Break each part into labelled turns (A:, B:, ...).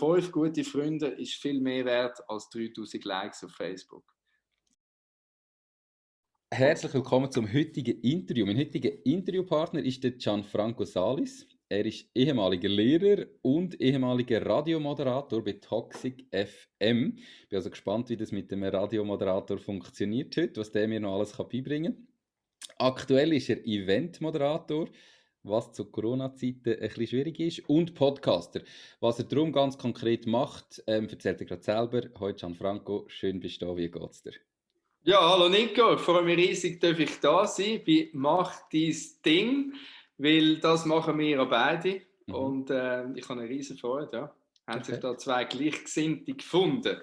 A: 5 gute Freunde ist viel mehr wert als 3000 Likes auf Facebook.
B: Herzlich willkommen zum heutigen Interview. Mein heutiger Interviewpartner ist der Gianfranco Salis. Er ist ehemaliger Lehrer und ehemaliger Radiomoderator bei Toxic FM. Ich bin also gespannt, wie das mit dem Radiomoderator funktioniert heute, was der mir noch alles beibringen kann. Aktuell ist er Eventmoderator, was zu Corona-Zeiten ein bisschen schwierig ist, und Podcaster. Was er darum ganz konkret macht, erzählt er gerade selber. Heute Gianfranco, schön bist du da, wie geht's dir?
A: Ja, hallo Nico, ich freue mich riesig, dass ich da sein bei «Mach dein Ding», weil das machen wir ja beide und ich habe eine riesen Freude, ja. Haben sich da zwei Gleichgesinnte gefunden.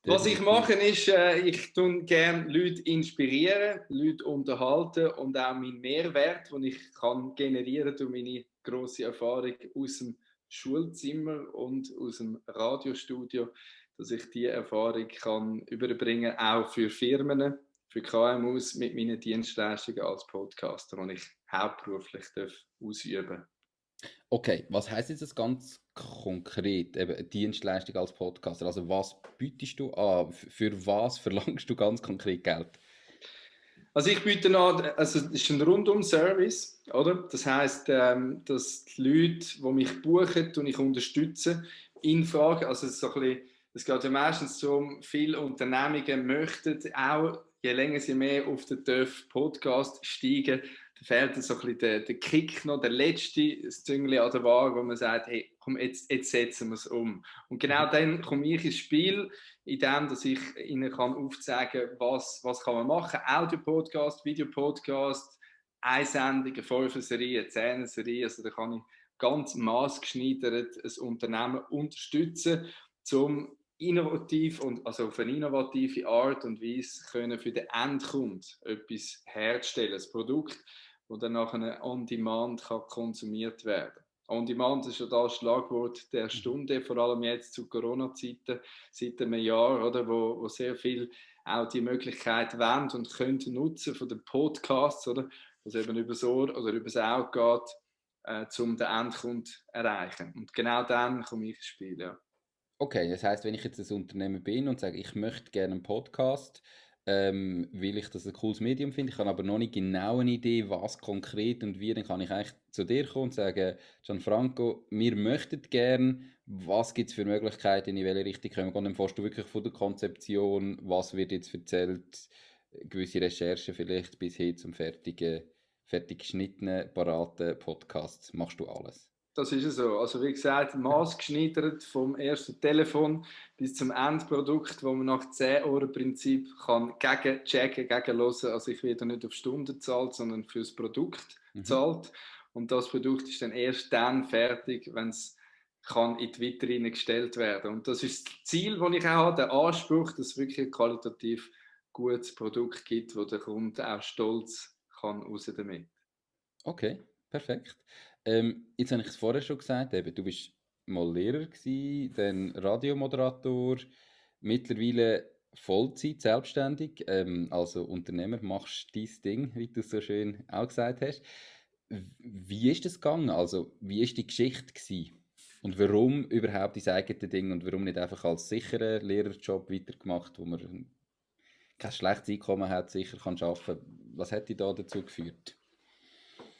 A: Was ich mache ist, ich tue gerne Leute inspirieren, Leute unterhalten und auch meinen Mehrwert, den ich kann generieren durch meine grosse Erfahrung aus dem Schulzimmer und aus dem Radiostudio, dass ich diese Erfahrung kann überbringen kann, auch für Firmen, für KMUs mit meinen Dienstleistungen als Podcaster, die ich hauptberuflich ausüben darf.
B: Okay, was heisst jetzt das ganz konkret, eben Dienstleistung als Podcaster? Also was bietest du an? Für was verlangst du ganz konkret Geld?
A: Also ich biete an, also es ist ein Rundum-Service, oder? Das heisst, dass die Leute, die mich buchen und ich unterstütze, in Frage, also es ist so ein bisschen, es geht ja meistens darum, viele Unternehmungen möchten auch, je länger sie mehr auf den TÜV-Podcast steigen, da fehlt so ein bisschen der Kick noch, der letzte, das Zünglein an der Waage, wo man sagt, hey, komm, jetzt setzen wir es um. Und genau dann komme ich ins Spiel, indem dass ich Ihnen aufzeigen kann, was kann man machen. Audio-Podcast, Videopodcast, eine Sendung, eine 5er-Serie, eine 10er-Serie. Also da kann ich ganz maßgeschneidert ein Unternehmen unterstützen, um innovativ und also auf eine innovative Art und Weise können für den Endkunden etwas herzustellen, ein Produkt, das dann nachher on demand kann konsumiert werden kann. On demand ist ja das Schlagwort der Stunde, vor allem jetzt zu Corona-Zeiten, seit einem Jahr, oder, wo sehr viel auch die Möglichkeit wollen und können nutzen von den Podcasts, oder, was eben übers Ohr oder übers Auge geht, um den Endkunden zu erreichen. Und genau dann komme ich ins Spiel, ja.
B: Okay, das heisst, wenn ich jetzt ein Unternehmen bin und sage, ich möchte gerne einen Podcast, weil ich das ein cooles Medium finde, ich habe aber noch nicht genau eine Idee, was konkret und wie, dann kann ich eigentlich zu dir kommen und sagen, Gianfranco, wir möchten gerne, was gibt es für Möglichkeiten, in welche Richtung können wir gehen? Dann fährst du wirklich von der Konzeption, was wird jetzt erzählt, gewisse Recherchen vielleicht bis hin zum fertig geschnittenen, paraten Podcast. Machst du alles?
A: Das ist es so. Also wie gesagt, maßgeschneidert vom ersten Telefon bis zum Endprodukt, wo man nach 10-Euro-Prinzip kann gegenchecken, gegenhören. Also ich werde nicht auf Stunden gezahlt, sondern fürs Produkt gezahlt. Und das Produkt ist dann erst dann fertig, wenn es kann in die Vitrine gestellt werden. Und das ist das Ziel, das ich auch habe, der Anspruch, dass es wirklich ein qualitativ gutes Produkt gibt, wo der Kunde auch stolz kann raus damit.
B: Okay, perfekt. Jetzt habe ich es vorher schon gesagt, eben, du bist mal Lehrer gewesen, dann Radiomoderator, mittlerweile Vollzeit, selbstständig, also Unternehmer, machst dein Ding, wie du es so schön auch gesagt hast. Wie ist das gegangen? Also, wie ist die Geschichte gewesen? Und warum überhaupt dein eigenes Ding und warum nicht einfach als sicherer Lehrerjob weitergemacht, wo man kein schlechtes Einkommen hat, sicher kann arbeiten? Was hat dich da dazu geführt?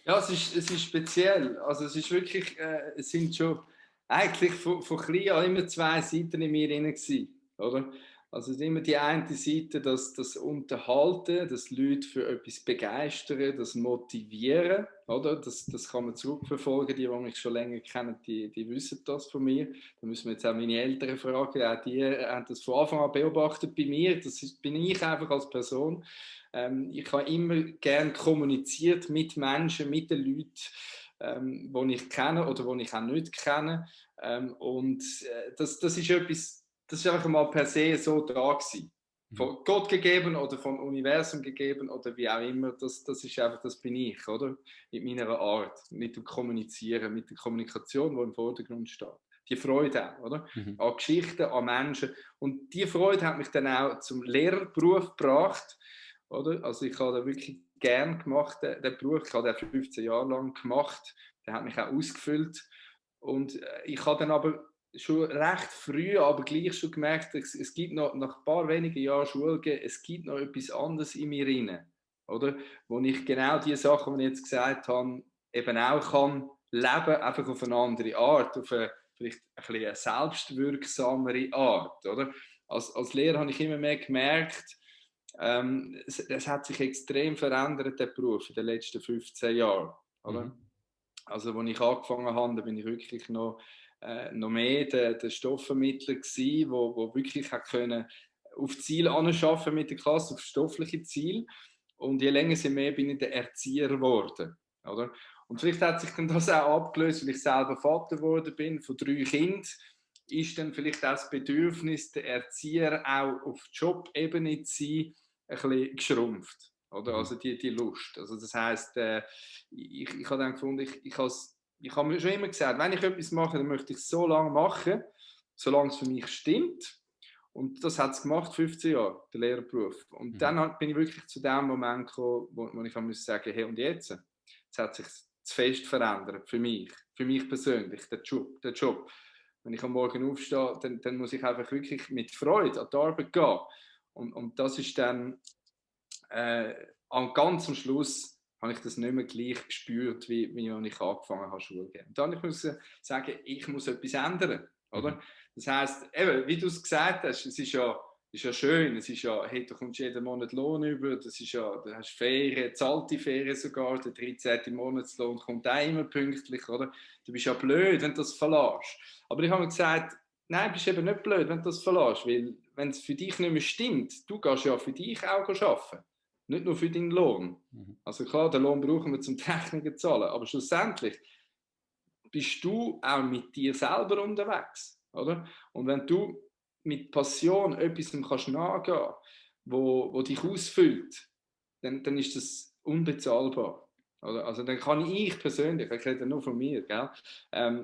A: Ja, es ist speziell. Also es ist wirklich, es sind schon eigentlich von klein an immer zwei Seiten in mir drin gewesen, oder? Also es ist immer die eine Seite, das Unterhalten, das Leute für etwas begeistern, das Motivieren, oder? Das kann man zurückverfolgen. Die mich schon länger kennen, die wissen das von mir. Da müssen wir jetzt auch meine Eltern fragen. Auch die haben das von Anfang an beobachtet bei mir. Bin ich einfach als Person. Ich habe immer gerne kommuniziert mit Menschen, mit den Leuten, die ich kenne oder die ich auch nicht kenne. Das ist etwas, das ist einfach mal per se so da gewesen. Von Gott gegeben oder vom Universum gegeben oder wie auch immer. Das ist einfach, das bin ich, oder? Mit meiner Art, mit dem Kommunizieren, mit der Kommunikation, die im Vordergrund steht. Die Freude auch, oder? An Geschichten, an Menschen. Und die Freude hat mich dann auch zum Lehrerberuf gebracht. Oder? Also ich habe den wirklich gern gemacht, den Beruf. Ich habe den 15 Jahre lang gemacht. Der hat mich auch ausgefüllt. Und ich habe dann aber schon recht früh, aber gleich schon gemerkt, es gibt noch, nach ein paar wenigen Jahren Schule, es gibt noch etwas anderes in mir rein, oder? Wo ich genau die Sachen, die ich jetzt gesagt habe, eben auch kann leben, einfach auf eine andere Art, auf eine, vielleicht ein bisschen eine selbstwirksamere Art, oder? Als Lehrer habe ich immer mehr gemerkt, es hat sich extrem verändert, der Beruf in den letzten 15 Jahren, oder?
B: Mhm.
A: Also, als ich angefangen habe, da bin ich wirklich noch mehr der Stoffvermittler gewesen, wo wirklich hat können auf Ziel anschaffen mit der Klasse, auf stoffliche Ziel. Und je länger je mehr bin ich der Erzieher geworden, oder? Und vielleicht hat sich dann das auch abgelöst, weil ich selber Vater geworden bin von 3 Kindern, ist dann vielleicht auch das Bedürfnis, der Erzieher auch auf Jobebene zu sein, ein bisschen geschrumpft. Oder?
B: Mhm.
A: Also die Lust. Also das heisst, ich habe dann gefunden, ich habe mir schon immer gesagt, wenn ich etwas mache, dann möchte ich es so lange machen, solange es für mich stimmt. Und das hat es gemacht, 15 Jahre, der Lehrerberuf. Und
B: Mhm.
A: dann bin ich wirklich zu dem Moment gekommen, wo ich muss sagen, hey, und jetzt? Jetzt hat sich zu fest verändert für mich persönlich, der Job. Wenn ich am Morgen aufstehe, dann muss ich einfach wirklich mit Freude an die Arbeit gehen. Und das ist dann ganz am Schluss habe ich das nicht mehr gleich gespürt, wie als ich angefangen habe, Schule zu gehen. Und dann musste ich sagen, ich muss etwas ändern. Oder?
B: Mhm.
A: Das heisst, eben, wie du es gesagt hast, es ist ja schön, es ist ja, hey, du kommst jeden Monat Lohn über, das ist ja, du hast Ferien, zahlte Ferien sogar, der 13. Monatslohn kommt auch immer pünktlich, oder? Du bist ja blöd, wenn du das verlässt. Aber ich habe mir gesagt, nein, du bist eben nicht blöd, wenn du das verlässt, weil wenn es für dich nicht mehr stimmt, du gehst ja für dich auch arbeiten. Nicht nur für deinen Lohn.
B: Mhm.
A: Also klar, den Lohn brauchen wir zum Techniker zahlen, aber schlussendlich bist du auch mit dir selber unterwegs, oder? Und wenn du mit Passion etwas kannst nachgehen, wo dich ausfüllt, dann ist das unbezahlbar. Oder? Also dann kann ich persönlich, ich rede nur von mir, gell?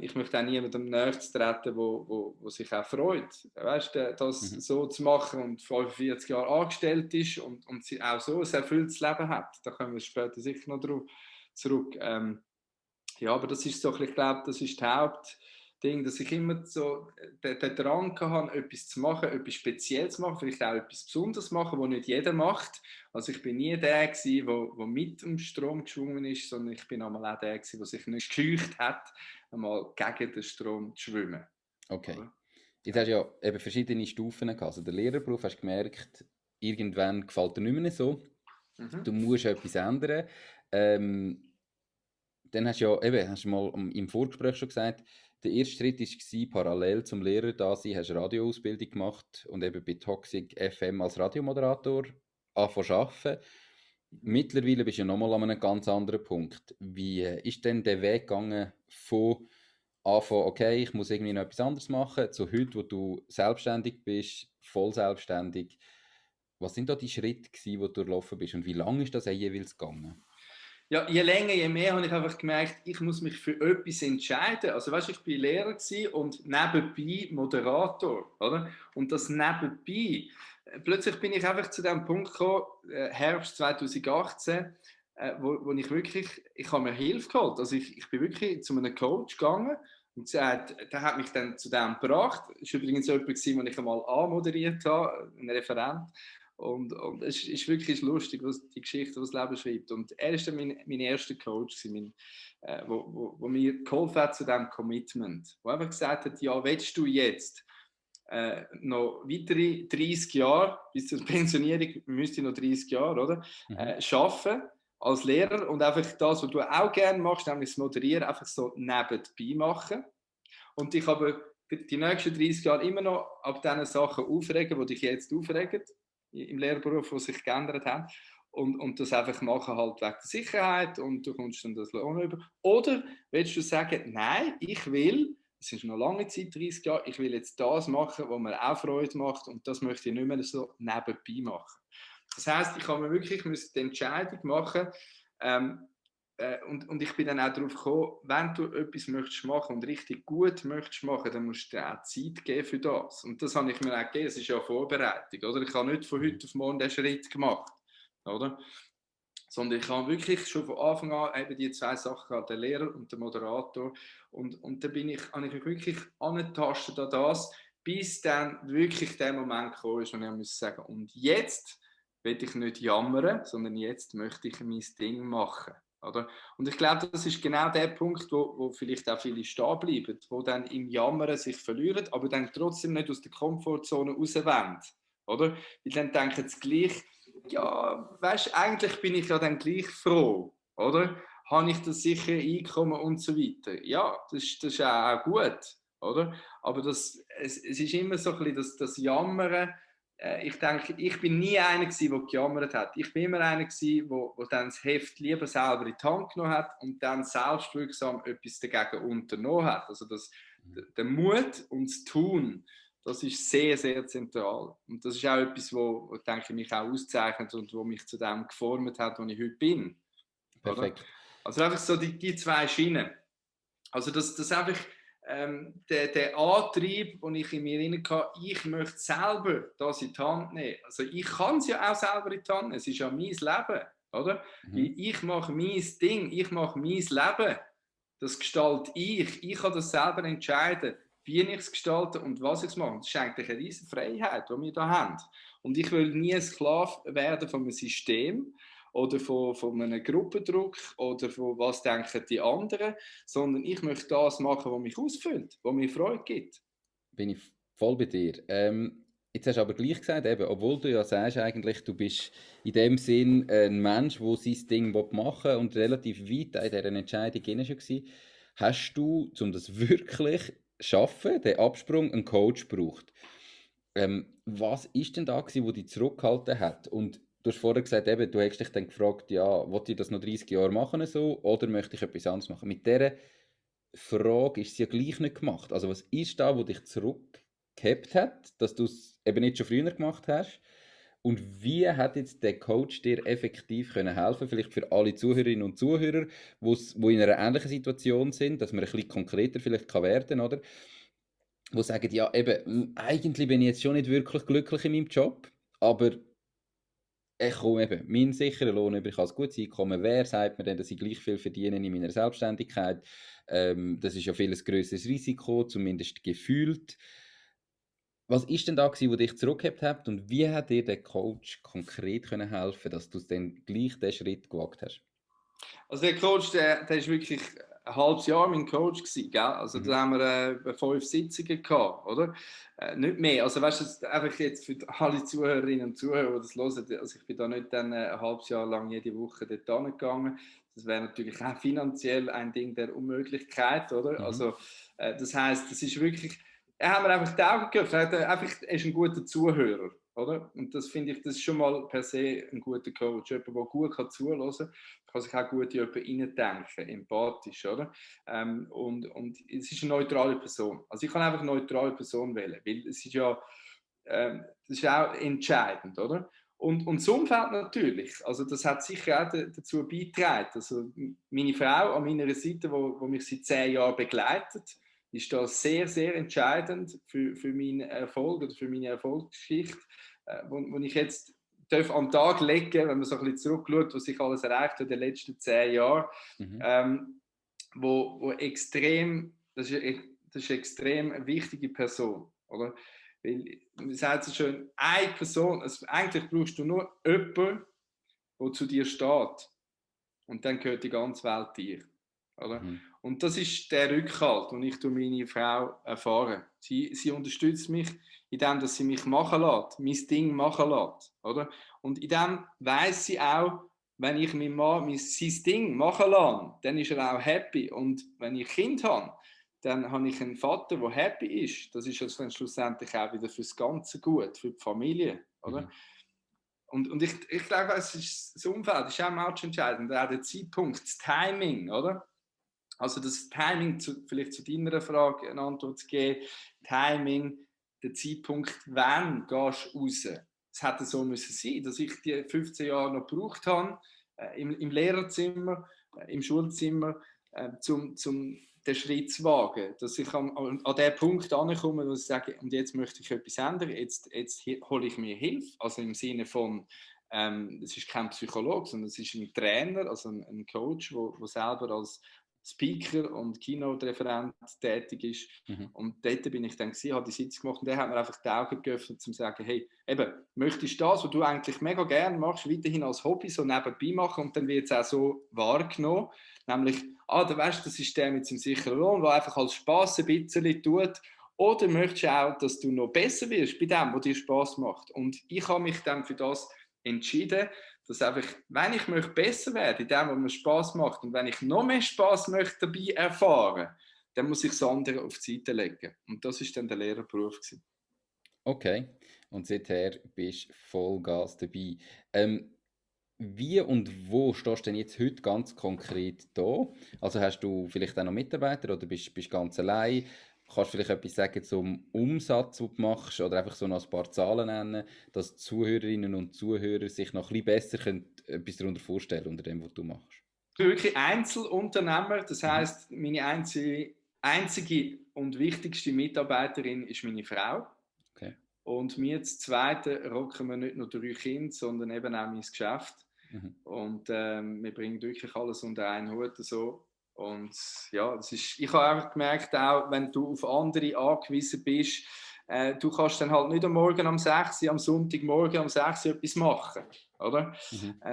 A: Ich möchte auch niemandem näher treten, wo sich auch freut, weißt, das
B: Mhm.
A: so zu machen und 45 Jahre angestellt ist und sie auch so ein erfülltes Leben hat. Da kommen wir später sicher noch drauf zurück. Ja, aber das ist so, ich glaube, das ist das Hauptding, dass ich immer so den Drang habe, etwas zu machen, etwas Spezielles zu machen, vielleicht auch etwas Besonderes zu machen, was nicht jeder macht. Also ich bin nie der gewesen, der mit dem Strom geschwungen ist, sondern ich bin einmal auch der gewesen, der sich nicht gescheucht hat, einmal gegen den Strom zu schwimmen.
B: Okay.
A: Oder?
B: Jetzt hast
A: Ja.
B: du ja eben verschiedene Stufen gehabt. Also der Lehrerberuf hast du gemerkt, irgendwann gefällt dir nicht mehr so.
A: Mhm.
B: Du musst etwas ändern. Ähm, Dann hast du ja eben, hast du mal im Vorgespräch schon gesagt, der erste Schritt war, parallel zum Lehrer da sein, hast du Radioausbildung gemacht und eben bei Toxic FM als Radiomoderator angefangen zu arbeiten.
A: Mhm.
B: Mittlerweile bist du ja nochmal an einem ganz anderen Punkt. Wie ist denn der Weg gegangen von Anfang, okay, ich muss irgendwie noch etwas anderes machen, zu heute, wo du selbstständig bist, voll selbstständig? Was sind da die Schritte gewesen, die du durchlaufen bist und wie lange ist das jeweils gegangen?
A: Ja, je länger, je mehr habe ich einfach gemerkt, ich muss mich für etwas entscheiden. Also weißt, ich bin Lehrer und nebenbei Moderator, oder? Und das nebenbei, plötzlich bin ich einfach zu dem Punkt gekommen, Herbst 2018, wo ich wirklich, ich habe mir Hilfe geholt. Also ich bin wirklich zu einem Coach gegangen und gesagt, der hat mich dann zu dem gebracht. Das war übrigens jemand, den ich einmal anmoderiert habe, ein Referent. Und es ist wirklich lustig, was die Geschichte, was das Leben schreibt. Und er war dann mein erster Coach, wo mir geholfen hat zu diesem Commitment. Wo einfach gesagt hat, ja, willst du jetzt noch weitere 30 Jahre, bis zur Pensionierung müsste ich noch 30 Jahre, oder?
B: Mhm.
A: Arbeiten als Lehrer und einfach das, was du auch gerne machst, nämlich das Moderieren, einfach so nebenbei machen. Und dich aber die nächsten 30 Jahre immer noch ab diesen Sachen aufregen, die dich jetzt aufregen, im Lehrberuf, die sich geändert haben. Und das einfach machen halt wegen der Sicherheit und du kommst dann das Lohn über. Oder willst du sagen, nein, ich will, es ist noch lange Zeit, 30 Jahre, ich will jetzt das machen, was mir auch Freude macht und das möchte ich nicht mehr so nebenbei machen. Das heisst, ich habe mir wirklich die Entscheidung machen, und ich bin dann auch darauf gekommen, wenn du etwas möchtest machen und richtig gut möchtest machen, dann musst du dir auch Zeit geben für das. Und das habe ich mir auch gegeben, es ist ja Vorbereitung, oder? Ich habe nicht von
B: Mhm.
A: heute auf morgen den Schritt gemacht, oder? Sondern ich habe wirklich schon von Anfang an eben die zwei Sachen gehabt, der Lehrer und der Moderator. Und da habe ich mich wirklich angetastet an das, bis dann wirklich der Moment gekommen ist, wo ich muss sagen, und jetzt will ich nicht jammern, sondern jetzt möchte ich mein Ding machen. Oder? Und ich glaube, das ist genau der Punkt, wo vielleicht auch viele stehen bleiben, wo dann im Jammern sich verlieren, aber dann trotzdem nicht aus der Komfortzone rauswollen. Oder? Weil dann denken sie gleich, ja, weißt, eigentlich bin ich ja dann gleich froh, oder? Habe ich das sichere Einkommen und so weiter? Ja, das ist auch gut, oder? Aber es ist immer so ein bisschen das Jammern. Ich denke, ich bin nie einer gewesen, der gejammert hat. Ich bin immer einer gewesen, der dann das Heft lieber selber in die Hand genommen hat und dann selbstwirksam etwas dagegen unternommen hat. Also der Mut und das Tun, das ist sehr, sehr zentral. Und das ist auch etwas, wo denke ich, mich auch auszeichnet und wo mich zu dem geformt hat, wo ich heute bin. Oder?
B: Perfekt.
A: Also einfach so die zwei Schienen. Also das einfach der Antrieb, den ich in mir hatte, ich möchte selber das in die Hand nehmen. Also ich kann es ja auch selber in die Hand nehmen. Es ist ja mein Leben. Oder? Weil ich mache mein Ding, ich mache mein Leben. Das gestalte ich. Ich kann das selber entscheiden, wie ich es gestalte und was ich es mache. Das ist eigentlich eine riesige Freiheit, die wir da haben. Und ich will nie ein Sklave werden von einem System oder von einem Gruppendruck oder von was denken die anderen, sondern ich möchte das machen, was mich ausfüllt, was mir Freude gibt.
B: Bin ich voll bei dir. Jetzt hast du aber gleich gesagt, eben, obwohl du ja sagst, eigentlich, du bist in dem Sinn ein Mensch, der sein Ding machen will und relativ weit in dieser Entscheidung drin schon war, hast du, um das wirklich zu schaffen, den Absprung, einen Coach gebraucht. Was ist denn da gewesen, wo dich zurückgehalten hat? Und du hast vorher gesagt, eben, du hast dich dann gefragt, ja, will ich das noch 30 Jahre machen so, oder möchte ich etwas anderes machen? Mit dieser Frage ist es ja gleich nicht gemacht. Also was ist da, wo dich zurückgehabt hat, dass du es eben nicht schon früher gemacht hast? Und wie hat jetzt der Coach dir effektiv können helfen? Vielleicht für alle Zuhörerinnen und Zuhörer, wo in einer ähnlichen Situation sind, dass man ein bisschen konkreter vielleicht kann werden, oder? Wo sagen, ja, eben, eigentlich bin ich jetzt schon nicht wirklich glücklich in meinem Job, aber ich komme eben, mein sicherer Lohn über, ich habe ein gutes Einkommen. Wer sagt mir denn, dass ich gleich viel verdiene in meiner Selbstständigkeit? Das ist ja viel ein grösseres Risiko, zumindest gefühlt. Was ist denn da gewesen, wo dich zurückgehabt hat und wie hat dir der Coach konkret können helfen, dass du dann gleich diesen Schritt gewagt hast?
A: Also der Coach, der ist wirklich ein halbes Jahr mein Coach gewesen, gell? Also da haben wir 5 Sitzungen gehabt, oder? Nicht mehr. Also weißt du, einfach jetzt für alle Zuhörerinnen und Zuhörer, die das hören, also ich bin da nicht dann ein halbes Jahr lang jede Woche dort hingegangen. Das wäre natürlich auch finanziell ein Ding der Unmöglichkeit, oder? Also das heißt, das ist wirklich, er hat mir einfach die Augen geöffnet, er ist ein guter Zuhörer, oder? Und das finde ich, das ist schon mal per se ein guter Coach, jemand, der gut zuhören kann, kann sich auch gut in jemanden reindenken, empathisch, oder? Und es ist eine neutrale Person. Also ich kann einfach eine neutrale Person wählen, weil es ist ja, das ist auch entscheidend, oder? Und das Umfeld natürlich, also das hat sicher auch dazu beigetragen. Also meine Frau an meiner Seite, wo mich seit 10 Jahren begleitet, ist das sehr, sehr entscheidend für meinen Erfolg oder für meine Erfolgsgeschichte, wo ich jetzt darf am Tag legen, wenn man so ein bisschen zurückschaut, was sich alles erreicht hat in den letzten 10 Jahren, wo extrem, das ist eine extrem wichtige Person, oder? Weil, man sagt es schon, eine Person, also eigentlich brauchst du nur jemanden, der zu dir steht. Und dann gehört die ganze Welt dir. Oder? Und das ist der Rückhalt, den ich durch meine Frau erfahre. Sie unterstützt mich, indem dass sie mich machen lässt, mein Ding machen lässt. Oder? Und in dem weiss sie auch, wenn ich meinem Mann sein Ding machen lasse, dann ist er auch happy. Und wenn ich Kind habe, dann habe ich einen Vater, der happy ist. Das ist dann schlussendlich auch wieder fürs Ganze gut, für die Familie. Oder? Und ich glaube, das Umfeld ist auch entscheidend. Auch der Zeitpunkt, das Timing, oder? Also das Timing, vielleicht zu deiner Frage eine Antwort zu geben, Timing, der Zeitpunkt, wann gehst du raus? Es hätte so müssen sein, dass ich die 15 Jahre noch gebraucht habe, im Lehrerzimmer, im Schulzimmer, zum den Schritt zu wagen. Dass ich an den Punkt ankomme, wo ich sage, und jetzt möchte ich etwas ändern, jetzt hole ich mir Hilfe, also im Sinne von es ist kein Psychologe, sondern es ist ein Trainer, also ein Coach, der selber als Speaker und Keynote-Referent tätig ist. Und dort bin ich dann gewesen, habe die Sitzung gemacht und der hat mir einfach die Augen geöffnet, um zu sagen, hey, eben, möchtest du das, was du eigentlich mega gerne machst, weiterhin als Hobby so nebenbei machen und dann wird es auch so wahrgenommen, nämlich, du weißt, das ist der mit seinem sicheren Lohn, der einfach als Spass ein bisschen tut, oder möchtest du auch, dass du noch besser wirst bei dem, was dir Spass macht. Und ich habe mich dann für das entschieden, dass einfach, wenn ich möchte besser werden in dem, was mir Spass macht und wenn ich noch mehr Spass möchte dabei erfahren, dann muss ich das andere auf die Seite legen. Und das war dann der Lehrerberuf gewesen.
B: Okay, und seither bist du Vollgas dabei. Wie und wo stehst du denn jetzt heute ganz konkret da? Also hast du vielleicht auch noch Mitarbeiter oder bist ganz allein? Kannst du vielleicht etwas sagen zum Umsatz, den du machst, oder einfach so noch ein paar Zahlen nennen, dass die Zuhörerinnen und Zuhörer sich noch ein bisschen besser etwas darunter vorstellen unter dem, was du machst?
A: Ich bin wirklich Einzelunternehmer, das heisst, meine einzige und wichtigste Mitarbeiterin ist meine Frau.
B: Okay.
A: Und wir zu zweiten rocken wir nicht nur 3 Kinder, sondern eben auch mein Geschäft. Und wir bringen wirklich alles unter einen Hut. So. Und ja, ich habe einfach gemerkt, auch wenn du auf andere angewiesen bist, du kannst dann halt nicht am Morgen um 6 Uhr, am Sonntagmorgen um 6 Uhr etwas machen, oder?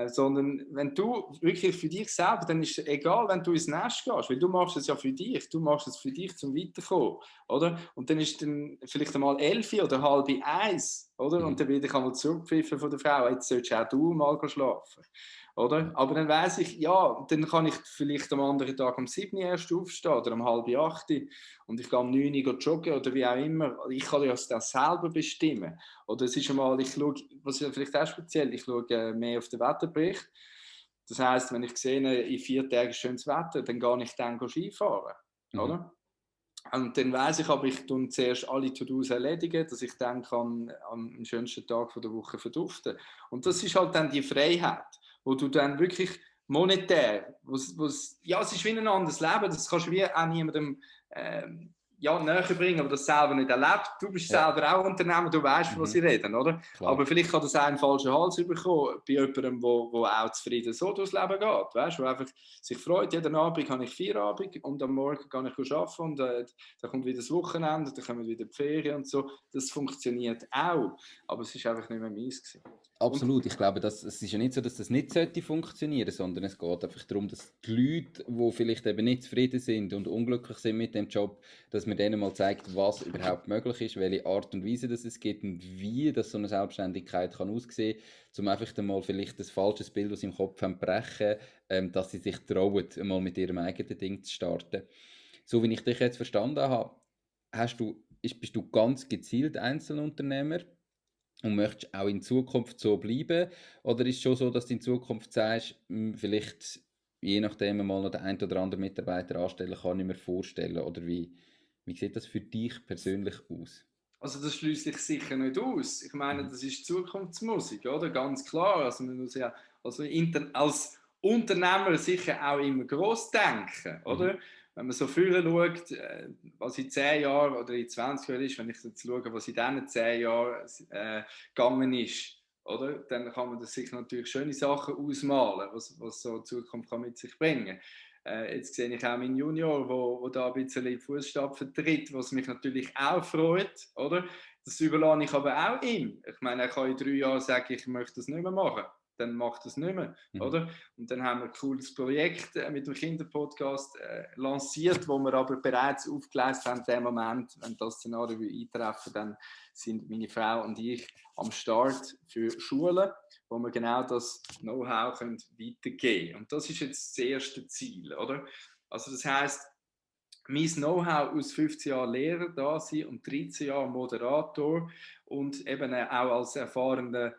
A: Sondern wenn du wirklich für dich selber, dann ist es egal, wenn du ins Nest gehst, weil du machst es ja für dich, du machst es für dich zum Weiterkommen, oder? Und dann ist dann vielleicht einmal 11 oder 12:30, oder? Und dann werde ich einmal zurückgepfiffen von der Frau, jetzt solltest auch du mal schlafen. Oder? Aber dann weiss ich, ja, dann kann ich vielleicht am anderen Tag um 7 Uhr erst aufstehen oder um 7:30 und ich gehe um 9 Uhr joggen oder wie auch immer. Ich kann das selber bestimmen. Oder es ist einmal, ich schaue, was ist vielleicht auch speziell, ich schaue mehr auf den Wetterbericht. Das heisst, wenn ich sehe, in 4 Tagen schönes Wetter, dann gehe ich dann Skifahren. Oder? Und dann weiss ich, aber ich tue zuerst alle To-Dos erledigen, dass ich dann kann am schönsten Tag der Woche verduften. Und das ist halt dann die Freiheit, wo du dann wirklich monetär, ja, es ist wie ein anderes Leben, das kannst du wie auch niemandem näher bringen, aber das selber nicht erlebt. Du bist selber auch Unternehmer, du weißt, was ich rede, oder? Klar. Aber vielleicht kann das auch einen falschen Hals bekommen bei jemandem, der auch zufrieden so durchs Leben geht, weißt, wo einfach sich freut, jeden Abend habe ich Feierabend und am Morgen kann ich arbeiten und dann kommt wieder das Wochenende, dann kommen wieder die Ferien und so. Das funktioniert auch, aber es ist einfach nicht mehr meins gewesen.
B: Absolut, ich glaube, es ist ja nicht so, dass das nicht funktionieren sollte, sondern es geht einfach darum, dass die Leute, die vielleicht eben nicht zufrieden sind und unglücklich sind mit dem Job, dass man denen mal zeigt, was überhaupt möglich ist, welche Art und Weise das es gibt und wie das so eine Selbstständigkeit kann aussehen, um einfach dann mal vielleicht das falsche Bild aus ihrem Kopf zu brechen, dass sie sich trauen, mal mit ihrem eigenen Ding zu starten. So wie ich dich jetzt verstanden habe, bist du ganz gezielt Einzelunternehmer und möchtest auch in Zukunft so bleiben? Oder ist es schon so, dass du in Zukunft sagst, vielleicht je nachdem mal noch den einen oder anderen Mitarbeiter anstellen, kann ich mir vorstellen? Oder wie sieht das für dich persönlich aus?
A: Also das schließt sich sicher nicht aus. Ich meine, das ist Zukunftsmusik, oder? Ganz klar. Also man muss ja als Unternehmer sicher auch immer gross denken, oder? Wenn man so früher schaut, was in 10 Jahren oder in 20 Jahren ist, wenn ich jetzt schaue, was in diesen 10 Jahren gegangen ist, oder? Dann kann man das sich natürlich schöne Sachen ausmalen, was so die Zukunft kann mit sich bringen. Jetzt sehe ich auch meinen Junior, wo da ein bisschen in die Fußstapfen tritt, was mich natürlich auch freut, oder? Das überlasse ich aber auch ihm. Ich meine, er kann in 3 Jahren sagen, ich möchte das nicht mehr machen. Dann macht das nicht mehr, oder? Und dann haben wir ein cooles Projekt mit dem Kinderpodcast lanciert, wo wir aber bereits aufgeleistet haben, in dem Moment, wenn das Szenario eintreffen, dann sind meine Frau und ich am Start für Schulen, wo wir genau das Know-how weitergeben können. Und das ist jetzt das erste Ziel, oder? Also das heisst, mein Know-how aus 15 Jahren Lehrer da sein und 13 Jahren Moderator und eben auch als erfahrener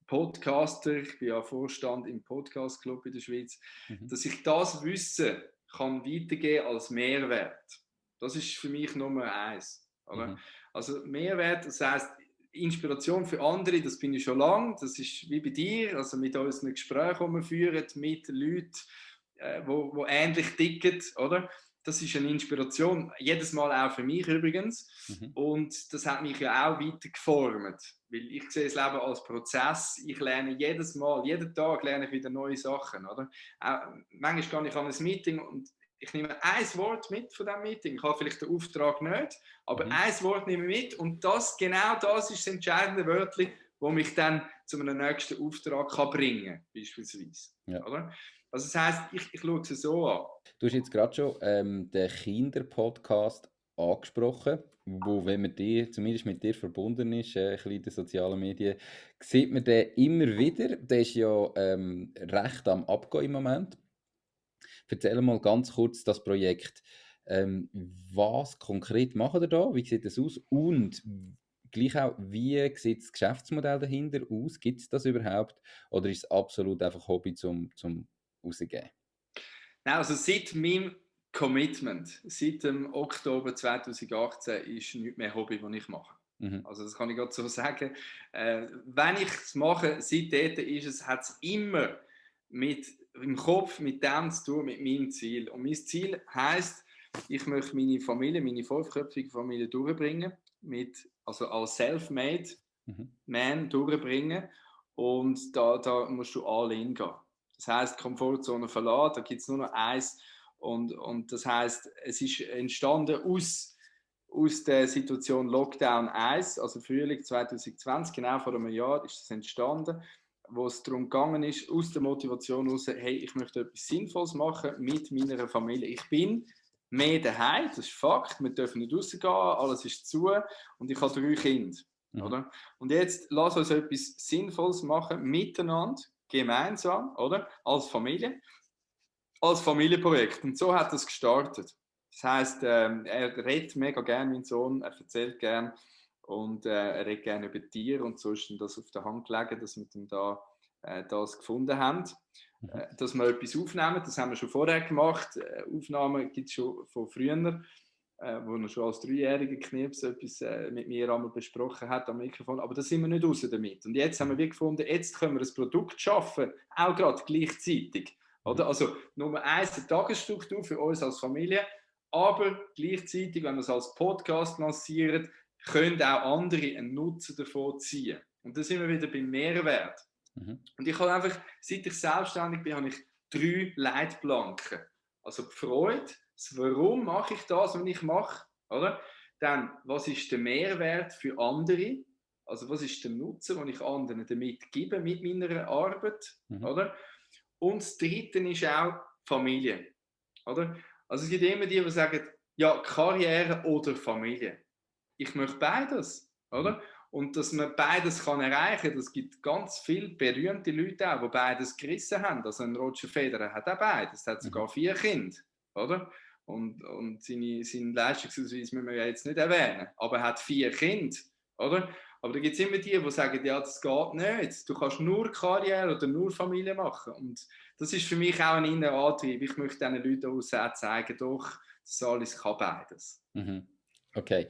A: Podcaster, ich bin ja Vorstand im Podcast Club in der Schweiz, dass ich das Wissen kann weitergeben als Mehrwert. Das ist für mich Nummer 1. Oder? Also Mehrwert, das heisst Inspiration für andere, das bin ich schon lange, das ist wie bei dir, also mit unseren Gesprächen, die wir führen, mit Leuten, die ähnlich ticken, oder? das ist eine Inspiration, jedes Mal auch für mich übrigens. Und das hat mich ja auch weiter geformt, weil ich sehe das Leben als Prozess. Ich lerne jedes Mal, jeden Tag lerne ich wieder neue Sachen. Oder? Manchmal gehe ich an ein Meeting und ich nehme ein Wort mit von diesem Meeting. Ich habe vielleicht den Auftrag nicht, aber ein Wort nehme ich mit und genau das ist das entscheidende Wörtchen, das mich dann zu einem nächsten Auftrag bringen kann, beispielsweise.
B: Ja.
A: Oder? Also das heisst, ich schaue es so an.
B: Du hast jetzt gerade schon den Kinderpodcast angesprochen, wo, wenn man zumindest mit dir verbunden ist, ein bisschen in den sozialen Medien, sieht man den immer wieder. Der ist ja recht am Abgehen im Moment. Erzähl mal ganz kurz das Projekt. Was konkret macht ihr da? Wie sieht das aus? Und gleich auch, wie sieht das Geschäftsmodell dahinter aus? Gibt es das überhaupt? Oder ist es absolut einfach Hobby zum Rausgeben?
A: Nein, also seit meinem Commitment, seit dem Oktober 2018, ist nichts mehr Hobby, das ich mache. Also das kann ich gerade so sagen. Wenn ich es mache, seitdem hat es immer im Kopf mit dem zu tun, mit meinem Ziel. Und mein Ziel heisst, ich möchte meine Familie, meine fünfköpfige Familie durchbringen, also als Self-Made Man durchbringen. Und da musst du all in gehen. Das heisst, Komfortzone verlassen, da gibt es nur noch eins. Und das heisst, es ist entstanden aus der Situation Lockdown 1, also Frühling 2020, genau vor einem Jahr ist das entstanden, wo es darum gegangen ist, aus der Motivation heraus, hey, ich möchte etwas Sinnvolles machen mit meiner Familie. Ich bin mehr daheim, das ist Fakt, wir dürfen nicht rausgehen, alles ist zu und ich habe 3 Kinder. Oder? Und jetzt lass uns etwas Sinnvolles machen, miteinander, gemeinsam, oder? Als Familie, als Familienprojekt. Und so hat es gestartet. Das heisst, er redet mega gerne, mein Sohn, er erzählt gerne und er redet gerne über Tiere und so ist ihm das auf der Hand gelegen, dass wir dann da das gefunden haben. Dass wir etwas aufnehmen, das haben wir schon vorher gemacht. Aufnahmen gibt es schon von früher, wo er schon als 3-jähriger Knirps etwas mit mir einmal besprochen hat am Mikrofon. Aber da sind wir nicht raus damit. Und jetzt haben wir gefunden, jetzt können wir ein Produkt schaffen, auch gerade gleichzeitig. Oder? Also Nummer 1, eine Tagesstruktur für uns als Familie, aber gleichzeitig, wenn wir es als Podcast lancieren, können auch andere einen Nutzen davon ziehen. Und da sind wir wieder beim Mehrwert. Und ich habe einfach, seit ich selbstständig bin, habe ich 3 Leitplanken. Also die Freude, das Warum mache ich das, was ich mache, oder? Dann, was ist der Mehrwert für andere? Also was ist der Nutzen, den ich anderen damit gebe mit meiner Arbeit, oder? Und das Dritte ist auch Familie, oder? Also es gibt immer die sagen, ja, Karriere oder Familie. Ich möchte beides, oder? Und dass man beides kann erreichen kann, das gibt ganz viele berühmte Leute auch, die beides gerissen haben. Also ein Roger Federer hat auch beides, hat sogar 4 Kinder, oder? Und seinen Leistungsausweis müssen wir ja jetzt nicht erwähnen, aber er hat 4 Kinder, oder? Aber da gibt es immer die sagen, ja, das geht nicht. Du kannst nur Karriere oder nur Familie machen. Und das ist für mich auch ein innerer Antrieb. Ich möchte diesen Leuten auch zeigen, doch, Salis kann beides.
B: Okay.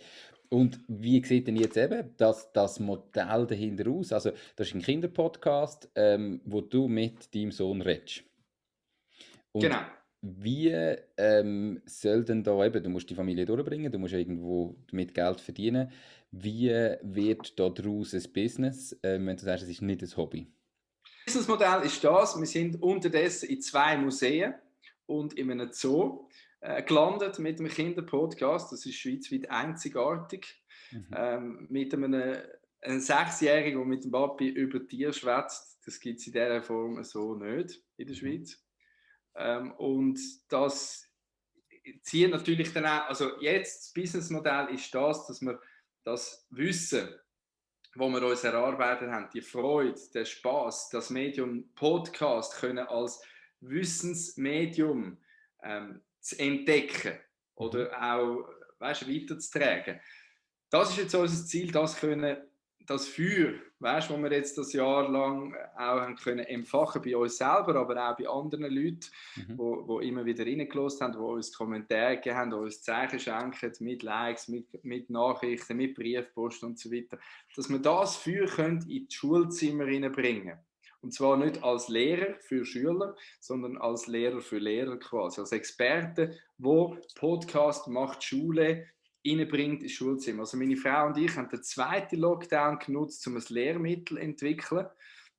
B: Und wie sieht denn jetzt eben das Modell dahinter aus? Also, das ist ein Kinderpodcast, wo du mit deinem Sohn redest. Und
A: genau.
B: Wie soll denn da eben, du musst die Familie durchbringen, du musst irgendwo damit Geld verdienen. Wie wird daraus ein Business, wenn du sagst, es ist nicht ein Hobby?
A: Das Businessmodell ist das, wir sind unterdessen in 2 Museen und in einem Zoo gelandet mit einem Kinderpodcast. Das ist schweizweit einzigartig. Mit einem 6-Jährigen, der mit dem Papi über Tiere schwätzt. Das gibt es in dieser Form so nicht in der Schweiz. Und das zieht natürlich dann auch, also jetzt das Businessmodell ist das, dass wir das Wissen, wo wir uns erarbeitet haben, die Freude, der Spaß, das Medium Podcast können als Wissensmedium zu entdecken oder auch weiterzutragen. Das ist jetzt unser Ziel, das Feuer, wo wir jetzt das Jahr lang auch haben können empfachen bei uns selber, aber auch bei anderen Leuten, die immer wieder reingelassen haben, die uns Kommentare gegeben haben, die uns Zeichen schenken, mit Likes, mit Nachrichten, mit Briefpost und so weiter, dass wir das Feuer in die Schulzimmer reinbringen. Und zwar nicht als Lehrer für Schüler, sondern als Lehrer für Lehrer quasi. Als Experte, wo Podcast macht Schule reinbringt ins Schulzimmer. Also meine Frau und ich haben den zweiten Lockdown genutzt, um ein Lehrmittel zu entwickeln.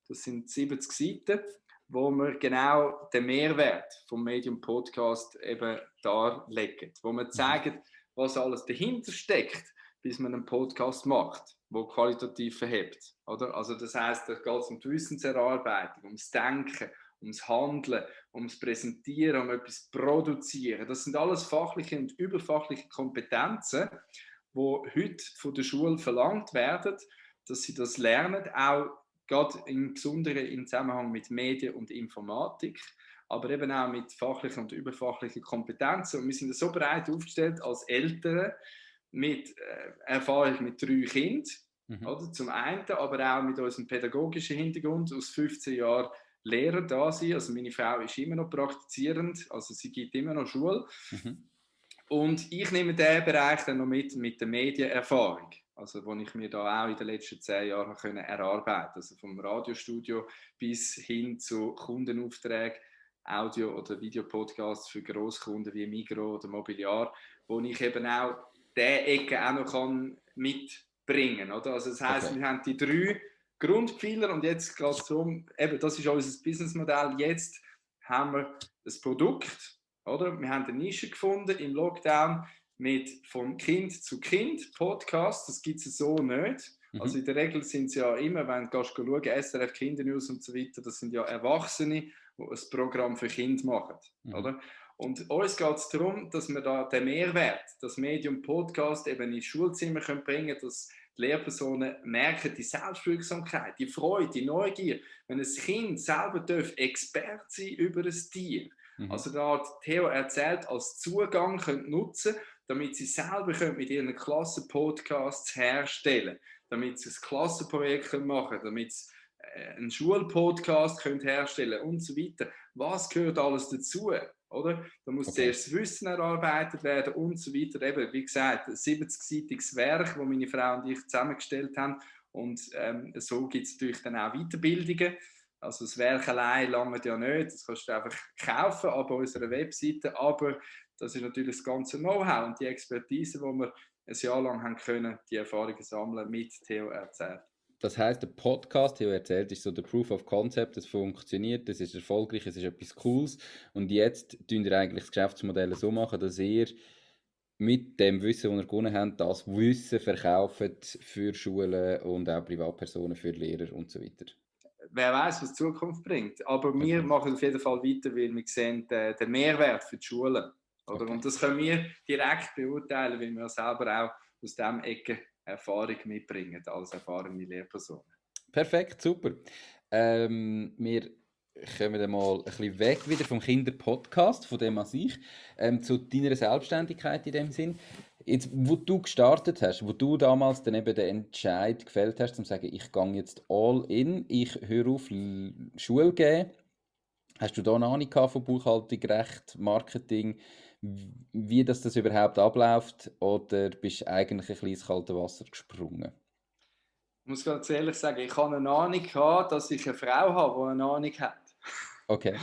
A: Das sind 70 Seiten, wo wir genau den Mehrwert vom Medium Podcast eben darlegen. Wo wir zeigen, was alles dahinter steckt, bis man einen Podcast macht, der qualitativ verhebt. Oder? Also das heisst, da geht es um die Wissenserarbeitung, ums Denken, ums Handeln, ums Präsentieren, um etwas produzieren. Das sind alles fachliche und überfachliche Kompetenzen, die heute von der Schule verlangt werden, dass sie das lernen, auch gerade im Besonderen im Zusammenhang mit Medien und Informatik, aber eben auch mit fachlichen und überfachlichen Kompetenzen. Und wir sind so breit aufgestellt als Eltern mit Erfahrung mit 3 Kindern, oder? Zum einen, aber auch mit unserem pädagogischen Hintergrund aus 15 Jahren Lehrer da sein. Also meine Frau ist immer noch praktizierend, also sie gibt immer noch Schule. Und ich nehme diesen Bereich dann noch mit der Medienerfahrung, also wo ich mir da auch in den letzten 10 Jahren können erarbeiten, also vom Radiostudio bis hin zu Kundenaufträgen, Audio- oder Videopodcasts für Grosskunden wie Migros oder Mobiliar, wo ich eben auch diese Ecke auch noch mitbringen kann. Oder? Also das heisst, wir haben die 3 Grundpfeiler und jetzt geht es darum, eben, das ist unser Businessmodell, jetzt haben wir das Produkt, oder? Wir haben eine Nische gefunden im Lockdown mit von Kind zu Kind Podcast, das gibt es so nicht. Also in der Regel sind es ja immer, wenn du schauen, SRF Kindernews und so weiter, das sind ja Erwachsene, die ein Programm für Kinder machen. Oder? Und uns geht es darum, dass wir da den Mehrwert, das Medium Podcast eben ins Schulzimmer bringen können, dass die Lehrpersonen merken, die Selbstwirksamkeit, die Freude, die Neugier, wenn ein Kind selber Experte sein über ein Tier. Also da hat Theo erzählt, als Zugang können nutzen, damit sie selber können mit ihren Klassenpodcasts herstellen, damit sie ein Klassenprojekt machen können, damit sie einen Schulpodcast können herstellen und so weiter. Was gehört alles dazu? Oder? Da muss zuerst das Wissen erarbeitet werden und so weiter. Eben, wie gesagt, ein 70-seitiges Werk, das meine Frau und ich zusammengestellt haben. Und so gibt es natürlich dann auch Weiterbildungen. Also das Werk allein langt ja nicht, das kannst du einfach kaufen an unserer Webseite, aber das ist natürlich das ganze Know-how und die Expertise, die wir ein Jahr lang haben können, die Erfahrungen sammeln mit Theo erzählt.
B: Das heisst, der Podcast, Theo erzählt, ist so der Proof of Concept, es funktioniert, es ist erfolgreich, es ist etwas Cooles und jetzt tun ihr eigentlich das Geschäftsmodell so machen, dass ihr mit dem Wissen, das ihr gewonnen habt, das Wissen verkauft für Schulen und auch Privatpersonen, für Lehrer und so weiter.
A: Wer weiß, was die Zukunft bringt. Aber wir machen auf jeden Fall weiter, weil wir sehen den Mehrwert für die Schulen. Oder? Und das können wir direkt beurteilen, weil wir selber auch aus dieser Ecke Erfahrung mitbringen als erfahrene Lehrpersonen.
B: Perfekt, super. Wir kommen dann mal ein bisschen weg wieder vom Kinderpodcast, von dem an sich, zu deiner Selbstständigkeit in dem Sinn. Jetzt, wo du gestartet hast, wo du damals dann eben den Entscheid gefällt hast, um zu sagen, ich gehe jetzt all in, ich höre auf Schule geben. Hast du da eine Ahnung gehabt von Buchhaltung, Recht, Marketing, wie das überhaupt abläuft, oder bist du eigentlich ein bisschen ins kalte Wasser gesprungen?
A: Ich muss ganz ehrlich sagen, ich hatte eine Ahnung gehabt, dass ich eine Frau habe, die eine Ahnung hat.
B: Okay.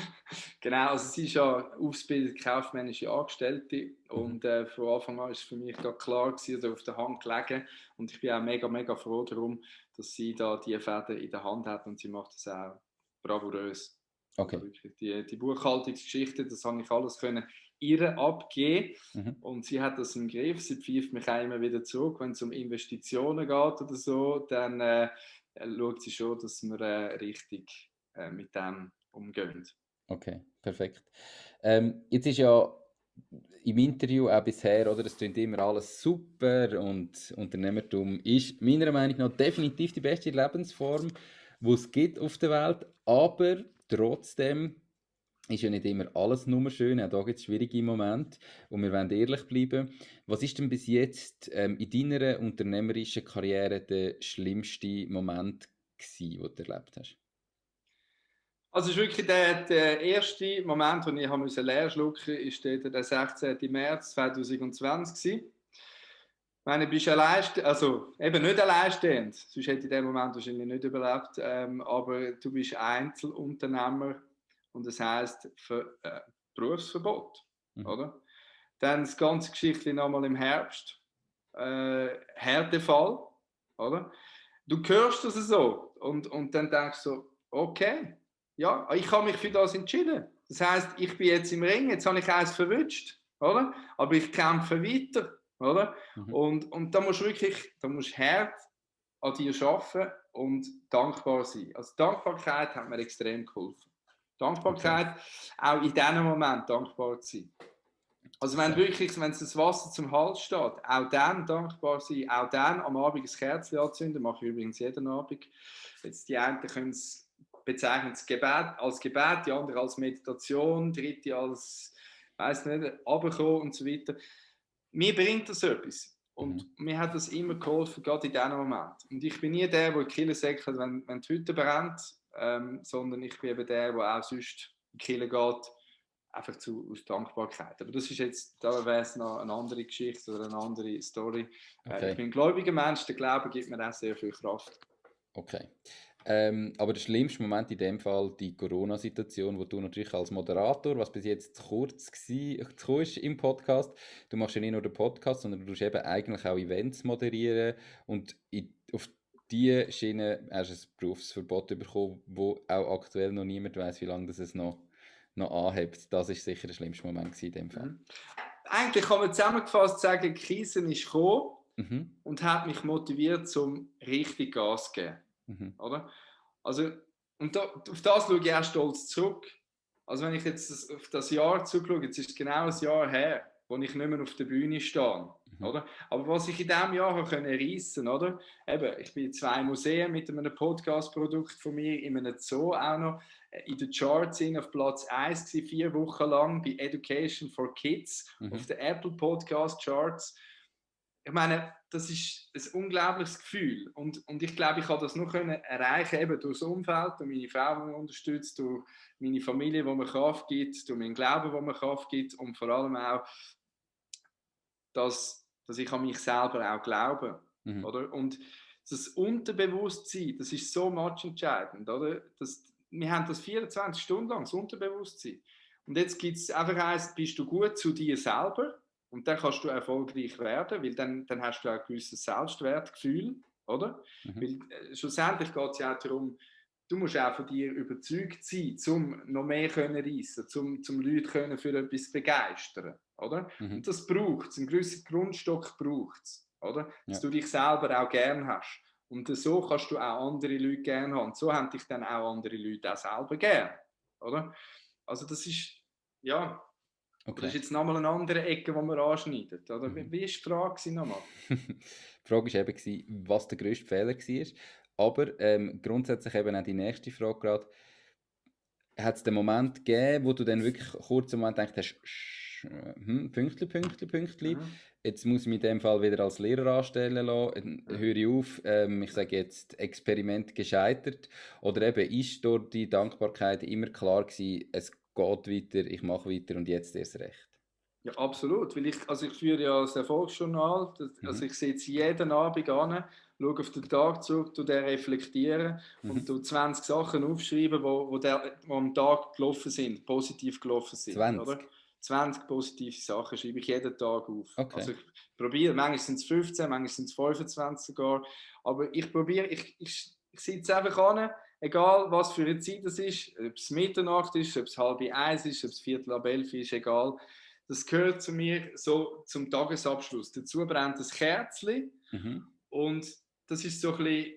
A: Genau, also sie ist ja ausgebildete kaufmännische Angestellte und von Anfang an war es für mich klar gewesen, oder auf der Hand gelegen und ich bin auch mega, mega froh darum, dass sie da die Fäden in der Hand hat und sie macht das auch bravourös.
B: Okay.
A: Also wirklich die Buchhaltungsgeschichte, das habe ich alles können ihr abgeben und sie hat das im Griff, sie pfeift mich auch immer wieder zurück, wenn es um Investitionen geht oder so, dann schaut sie schon, dass wir richtig mit dem umgehen.
B: Okay, perfekt. Jetzt ist ja im Interview auch bisher, oder, es klingt immer alles super und Unternehmertum ist meiner Meinung nach definitiv die beste Lebensform, die es gibt auf der Welt, aber trotzdem ist ja nicht immer alles nur schön, auch da gibt es schwierige Momente und wir wollen ehrlich bleiben. Was ist denn bis jetzt in deiner unternehmerischen Karriere der schlimmste Moment gewesen, den du erlebt hast?
A: Also es ist wirklich der erste Moment, wo ich leer schlucken musste, ist der 16. März 2020 gewesen. meine, bist alleinstehend, also eben nicht alleinstehend, sonst hätte ich in dem Moment wahrscheinlich nicht überlebt, aber du bist Einzelunternehmer und das heisst Berufsverbot,
B: Mhm.
A: oder? Dann das ganze Geschichte nochmal im Herbst, Härtefall, oder? Du hörst das so und dann denkst du so, okay, ja, ich habe mich für das entschieden. Das heisst, ich bin jetzt im Ring, jetzt habe ich eins verwünscht, oder? Aber ich kämpfe weiter, oder?
B: Mhm.
A: Und da musst du wirklich, da musst du hart an dir arbeiten und dankbar sein. Also Dankbarkeit hat mir extrem geholfen.
B: Okay,
A: Dankbarkeit, auch in diesem Moment dankbar zu sein. Also wenn
B: okay.
A: wirklich, wenn das Wasser zum Hals steht, auch dann dankbar sein, auch dann am Abend ein Kerzchen anzünden, mache ich übrigens jeden Abend. Jetzt die einen können es bezeichnen als Gebet, die anderen als Meditation, die dritte als, weiß nicht, runterkommen und so weiter. Mir bringt das etwas. Und
B: Mhm.
A: mir hat das immer geholfen, gerade in diesem Moment. Und ich bin nie der, der die Kille säckelt, wenn die Hütte brennt, sondern ich bin eben der, der auch sonst in die Kille geht, einfach aus Dankbarkeit. Aber das ist jetzt, da wäre es noch eine andere Geschichte oder eine andere Story. Ich
B: Okay,
A: bin ein gläubiger Mensch, der Glaube gibt mir auch sehr viel Kraft.
B: okay. Aber der schlimmste Moment in dem Fall die Corona-Situation, wo du natürlich als Moderator, was bis jetzt zu kurz ist im Podcast, du machst ja nicht nur den Podcast, sondern du tust eben eigentlich auch Events moderieren und auf diese Schiene hast du ein Berufsverbot bekommen, wo auch aktuell noch niemand weiß, wie lange das es noch anhebt. Das ist sicher der schlimmste Moment gewesen in dem Fall.
A: Mhm. Eigentlich kann man zusammengefasst sagen, die Krise ist gekommen
B: Mhm,
A: und hat mich motiviert, zum richtig Gas zu geben.
B: mhm,
A: Oder? Also, und auf das schaue ich auch stolz zurück. Also wenn ich jetzt auf das Jahr zurückschaue, jetzt ist es genau ein Jahr her, wo ich nicht mehr auf der Bühne stehe.
B: mhm,
A: Oder? Aber was ich in diesem Jahr reissen konnte, oder? Eben, ich bin in 2 Museen mit einem Podcast-Produkt von mir, in einem Zoo auch noch, in den Charts auf Platz 1 gewesen, 4 Wochen lang bei Education for Kids auf
B: mhm.
A: den Apple Podcast Charts. Ich meine, das ist ein unglaubliches Gefühl. Und ich glaube, ich habe das nur erreichen eben durch das Umfeld, durch meine Frau, die mich unterstützt, durch meine Familie, die mir Kraft gibt, durch meinen Glauben, der mir Kraft gibt und vor allem auch, dass ich an mich selber auch glaube.
B: Mhm.
A: Oder? Und das Unterbewusstsein, das ist so entscheidend. Oder? Wir haben das 24 Stunden lang, das Unterbewusstsein. Und jetzt gibt es einfach eins, bist du gut zu dir selber und dann kannst du erfolgreich werden, weil dann hast du auch ein gewisses Selbstwertgefühl. Oder?
B: Mhm.
A: Weil schlussendlich geht es ja auch darum, du musst auch von dir überzeugt sein, um noch mehr können reissen, zum Leute können für etwas begeistern, oder? Und
B: Mhm.
A: das braucht es, einen gewissen Grundstock braucht es, oder? Dass
B: Ja,
A: du dich selber auch gern hast. Und so kannst du auch andere Leute gern haben. Und so haben dich dann auch andere Leute auch selber gern, oder? Also das ist, ja, aber das
B: okay.
A: ist jetzt nochmal eine andere Ecke, die wir anschneiden, oder?
B: Mhm.
A: Wie war die Frage nochmal?
B: Die Frage war eben, was der grösste Fehler war. Aber grundsätzlich eben auch die nächste Frage gerade. Hat es den Moment gegeben, wo du dann wirklich kurz im Moment gedacht hast, Pünktli, Pünktli, Pünktli,
A: Mhm.
B: jetzt muss ich mich in dem Fall wieder als Lehrer anstellen lassen,
A: Mhm.
B: höre ich auf, ich sage jetzt, Experiment gescheitert. Oder eben, ist dort die Dankbarkeit immer klar gewesen, es geht weiter, ich mache weiter und jetzt erst recht?
A: Ja, absolut. Also ich führe ja das Erfolgsjournal. Also
B: Mhm.
A: ich sitze jeden Abend an, schaue auf den Tag zurück, den reflektieren und
B: Mhm.
A: 20 Sachen aufschreiben, wo am Tag gelaufen sind, positiv gelaufen sind. Oder?
B: 20.
A: 20 positive Sachen schreibe ich jeden Tag auf.
B: Okay.
A: Also ich probiere, manchmal sind es 15, manchmal sind es 25 sogar. Aber ich probiere, ich sitze einfach an, egal was für eine Zeit es ist, ob es Mitternacht ist, ob es 12:30 ist, ob es 11:45 ist, egal. Das gehört zu mir so zum Tagesabschluss. Dazu brennt ein Kerzchen
B: Mhm.
A: und das ist so ein bisschen,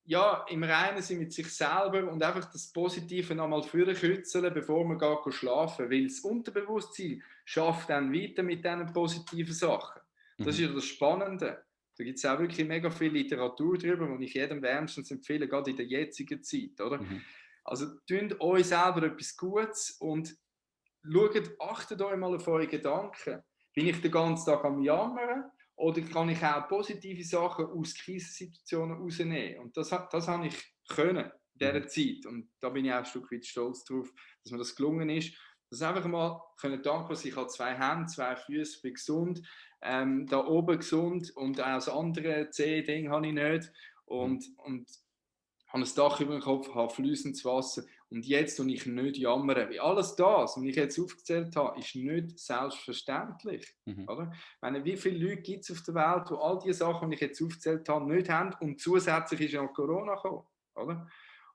A: ja, im Reinen sein mit sich selber und einfach das Positive nochmal vorkürzeln, bevor man geht schlafen. Weil das Unterbewusstsein schafft dann weiter mit diesen positiven Sachen. Das ist
B: Mhm.
A: ja das Spannende. Da gibt es auch wirklich mega viel Literatur darüber, die ich jedem wärmstens empfehle, gerade in der jetzigen Zeit. Oder?
B: Mhm.
A: Also tut euch selber etwas Gutes und achtet euch mal auf eure Gedanken. Bin ich den ganzen Tag am Jammern oder kann ich auch positive Sachen aus Krisensituationen rausnehmen? Und das habe ich können in dieser
B: Mhm.
A: Zeit. Und da bin ich auch ein Stück weit stolz drauf, dass mir das gelungen ist. dass einfach mal können danken, dass ich habe 2 Hände, 2 Füße, bin gesund, da oben gesund und auch das andere C-Ding habe ich nicht und habe ein Dach über dem Kopf, habe fließendes Wasser und jetzt tue ich nicht jammern. Weil alles das, was ich jetzt aufgezählt habe, ist nicht selbstverständlich. Oder? Ich meine, wie viele Leute gibt es auf der Welt, die all diese Sachen, die ich jetzt aufgezählt habe, nicht haben und zusätzlich ist ja noch Corona gekommen. Oder?